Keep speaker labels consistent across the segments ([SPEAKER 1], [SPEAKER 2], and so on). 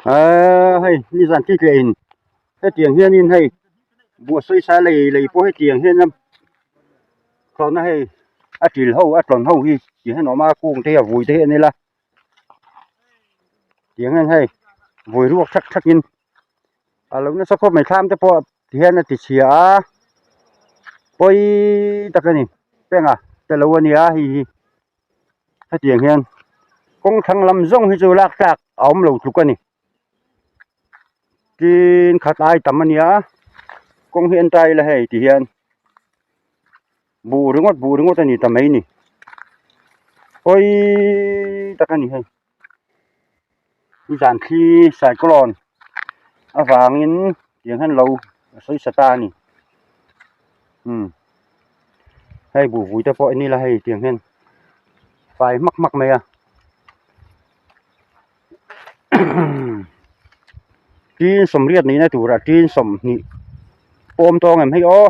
[SPEAKER 1] Aa hei nizan tih tleh in hetiang hianin hei buh sawisa lei lei pawh hetiang hian a thlawhna hei a til ho a tlawn ho hi ti hian a awm a kung te hi a vui te hi a ni la tiang hian hei vui ruak thak thak in a lo nasa khawp mai thlam te pawh ti hian a ti chhia a pawi tak a ni penga te lo a nia hei hi. Hetiang hian kawng thlang lam zawng hi chu lak tlak a awm lo tluk a ni tin khat ai tam a nia kawng hi en ta ila hei ti hian buh ringawt buh ringawt a ni ta mai ni pawi tak a ni hei nizan thli cyclone avangin tiang hian lo a sawi sa ta a ni umm hei buh vui te pawh en ila hei tiang hian fai hmak hmak mai a tin sawmriat nihna turah tin sawmhnih pawm tawng em hei aw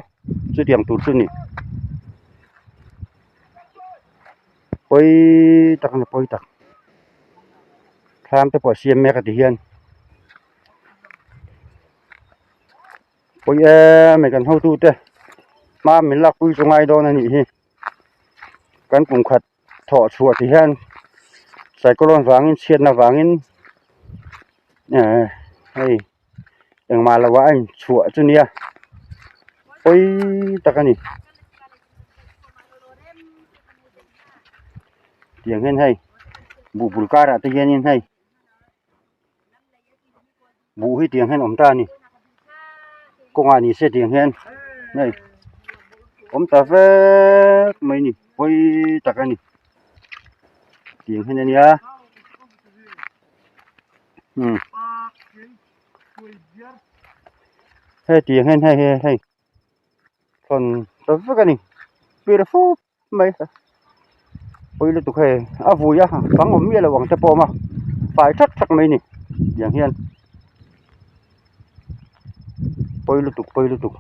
[SPEAKER 1] chutiang tur chu a ni. Pawi tak a ni pawi tak thlam te pawh a siam mek a ti hian pawi em mai kan hotu te hma min lak pui chu ngai dawn a nih hi kan kum khat thawh chhuah ti hian cyclone vangin chhiatna vangin ehh hei. Engmah lo ah a inchhuah chu nia pawi tak a ni tiang hian hei buh bul karah te hianin hei buh hi tiang hian a awm ta a ni kawngah ni se tiang hian hei awm ta vek mai a ni pawi tak a ni tiang hian a nia. Umm hei tiang hian hei hei hei thawn ta vek a ni pir fup mai pawi lutuk hei a vui a bang awm miah lo ang te pawh a awm a fai thak thak mai a ni tiang hian pawi lutuk pawi lutuk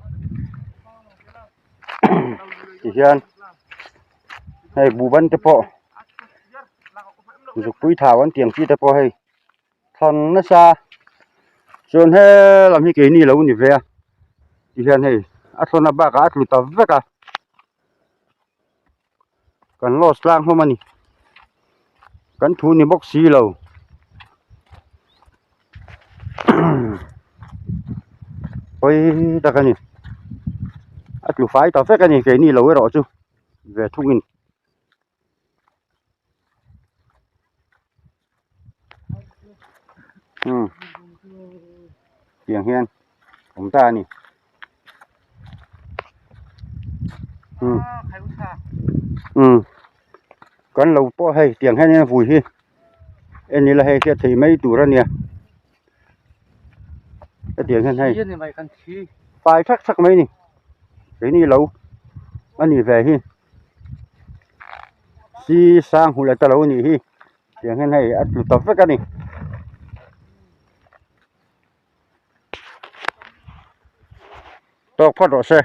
[SPEAKER 1] tihian hei buhban te pawh zukpui thau an tiang chi te pawh hei thawn nasa chuan he lam hi keini lo ni ve a tihian hei a thlawna bakah a tlu ta vek a kan loss tlang hlawm a ni kan thu ni bawk si lo pawi tak a ni a tlu fai ta vek a ni keini lo erawh chu ve thungin. Umm tiang hian awm ta a ni umm umm kan lo pawh hei tiang hian in vui hi en ila hei hriat theih mai tur a nia hetiang hian hei fai thak thak mai a ni keini lo a nih ve hi. Si sang hulh ta lo nih hi tiang hian hei a tlu ta vek a ni. Tawk phawt rawh se.